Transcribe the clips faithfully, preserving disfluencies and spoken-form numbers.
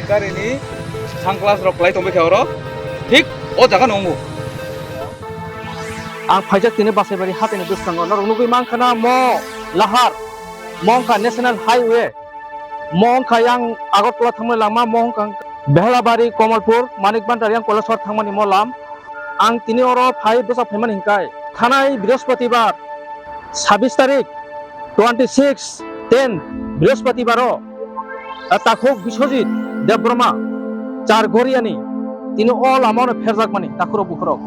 Gari ni sunglass rok kwlai tongwi kha oro. Thik o jaga no wngo. Ang phaijak tini Basaibari hatini bwskango. Norok nugwi mankha na mo lahar. Mo wngkha National Highway. Mo wngkha yang Agartala thangmani lama, mo wngkha Behlabari, Kamalpur, Manik Bhandar yang Koilashahar thangmani mo lam. Ang tini oro phai bwsa phaimani hinkai. Thanai Brihospatibar, sabis tarik, twenty six ten, Brihospatibaro, ah, takhuk Biswajit Debbarma, Char Goriani, tini o lama no pherjakmani, takhurok bukhurok.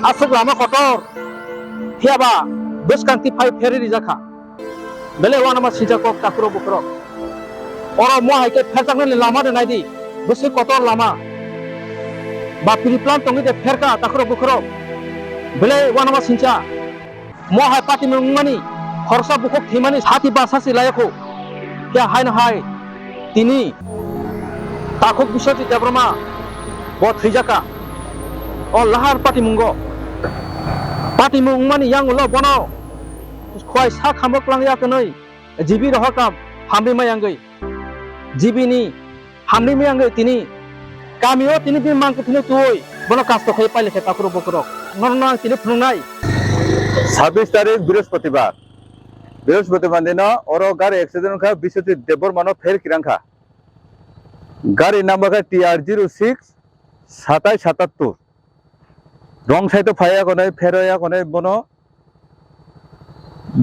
Aswk lama kotor, phiyaba bwskang twi phai pherwi rijak kha. Belai uanama sincha kok takhurok bukhurok. Oro mo hai khe pherjaknani lama de naidi, bwswk kotor lama. Ba pre-plan tongwi de pherka takhurok bukhurok. Belai uanama sincha. Mo hai patimung wngmani, khoroksa bukhuk thwimani sati basa se laiya kho. Khe haino hai tini takhuk Biswajit Debbarma bo thwijaka. O lahar patimungo. Patimung wngmani yang ulo bono khwai sa khamo kwlangya kwnwi G B rohorkha hamri mayangwi. G B ni hamri mayangwi tini kamio tini bini mang kwthwino twi bono kasto khai pailekhe takhurok bukhurok. Norokno ang tini phunuknai. Sabis tarik Brihospatibar. Brihospatibar dino oro gari accident wngkha, Biswajit Debbarmano pher kirangkha. Gari number khe T R zero six satai satattur. Wrong side o phaiya konai, pheroya konai bono.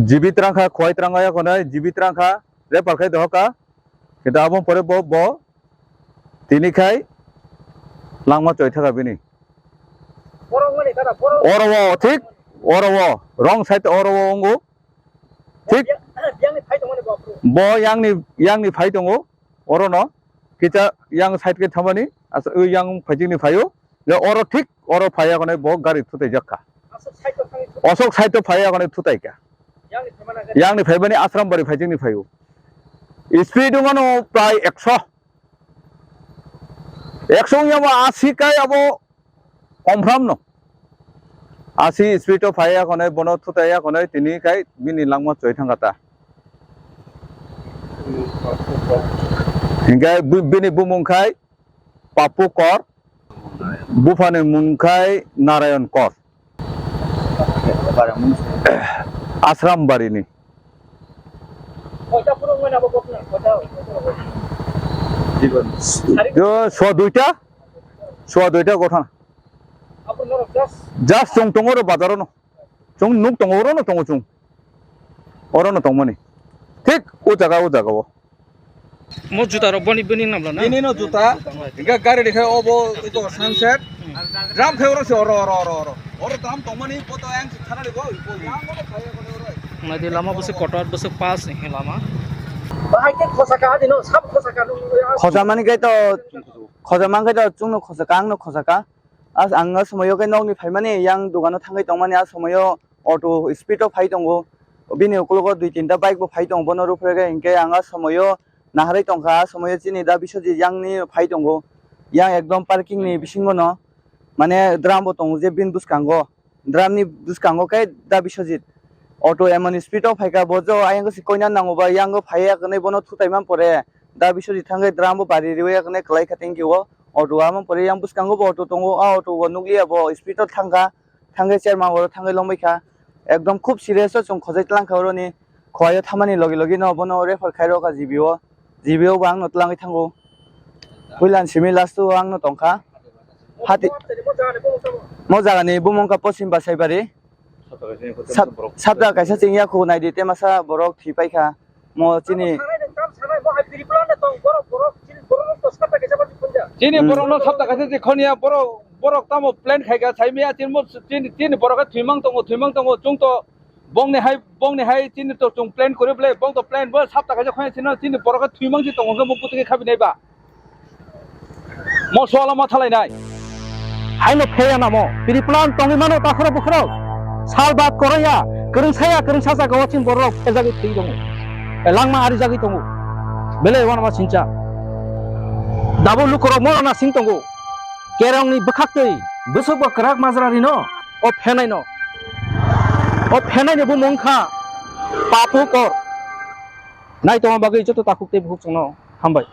G B trangkha, khwai trangya konai, G B trangkha, refer khai dohokha. Kintu abo pore bo, bo tini khai langma choi thaka bini. Oro o, thik, oro o, wrong side oro o wngo. Thik. Bo yangni, yangni phai tongo, orono. Kisa yang side khe thamani, asa, o yang phaijikni phaio. Ya oro thik, oro phaiya konai bo gari thutai jak kha. Aswk side o phaiya konai thutai kha. Yangni phaimani Asrambari phaijikni phaio. Speed wngmano prai ekso. Ekso wngya bo asi kai abo Komphram no. Asi speed o phaiya konai bono thutai ya konai tini khai bini langma choi thangkha ta. Hinkhe bu-, bini bumung khai Papu Kor, buphani mung khai Narayan Kor. Asram Barini. Koita phuru wngmani abo ghotna? Koita? Yo, soa duita, soa duita ghotna. Abo norok just? Just chwng tongo oro bazar o no. Chwng nuk tongo, oro no tongo chwng. Oro no tongmani. Thik o jaga, o jaga o. Mo juta rok boni, bini namla na? Bini no juta. Hinkhe gari rikha obo ito sunset. Drum khe oro se oro, oro, oro, oro. Oro drum tongmani poto ang thana libo. Nadi lama bwswk kotor, bwswk pas ni lama. Bahai khe khosa ka, adi no sab khosa ka, no. Khosa mani khe to, khosa man khe to chwng no khosa ka, ang no khosa ka. As ang o somoyo khe nokni phaimani, yang dogano thangwi tongmani, a somoyo auto speed o phai tongo. Bini ukologo dui tinta bike bo phai tongo, bono rupre khe hinkhe ang a somoyo naharwi tongkha, a somoyo chini da Biswajit yang ni phai tongo. Yang ekdom parking ni bisingo no, mane drum bo tongo je bini bwskango. Drum ni bwskango khe da Biswajit. Auto emon speed o phaikha, bo jo ayang se koina nango ba, yang o phaiya kwnwi bono thutai man pore. Da Biswajit thangwi drum bo bari riwi ya kwnwi kwlai kha thank you o. Auto a man pore yang bwskango bo auto tongo, a auto bo nukliya bo speed o thangkha. Thangwi chairman oro thangwi longbai kha. Ekdom khub serious o chwng khojai tlang kha oroni. Khowai o thamani logi logi no bono refer khai rw kha G B o. G B o bo ang no twlangwi thango. Puila ni simi last o ang no tongkha. Hati. Mo jaga ni bumung kha Poschim Basaibari. Sab-, sabda kaisa chengya khu naidi, te masa borok thwi paikha. Mo chini. Chini Hmm. borok no sabda kaisa je khoniya borok, borok tamo plan khaika saimaya chini mo chini, chini borok thwimang tongo, thwimang tongo, chwng to bongni hai, bongni hai chini to chwng plan kori ble, bong to plan bo sabda kaisa khoni chini, chini borok thwimang si tongo, mo putuke khabi nai ba. Mo soalo ma thalai nai. Haino pheya namo. Pre-plan tongwi mano takhoro bukhoro. Sal bad koroya. Kwrwng saya, kwrwng sacha gawa chini borok phejagwi thwi tongo. E langma ari jagwi tongo. Belai wanama sincha. Dabo lukorok mo na sing tongo. Kerongni bwkhaktwi. Bwswk bo kwrak majra rino. O phenai no. O phenai ni bumung kha. Papu kor. Nai tongma bagwi joto takhuk tei bukhuk chwngno hambai.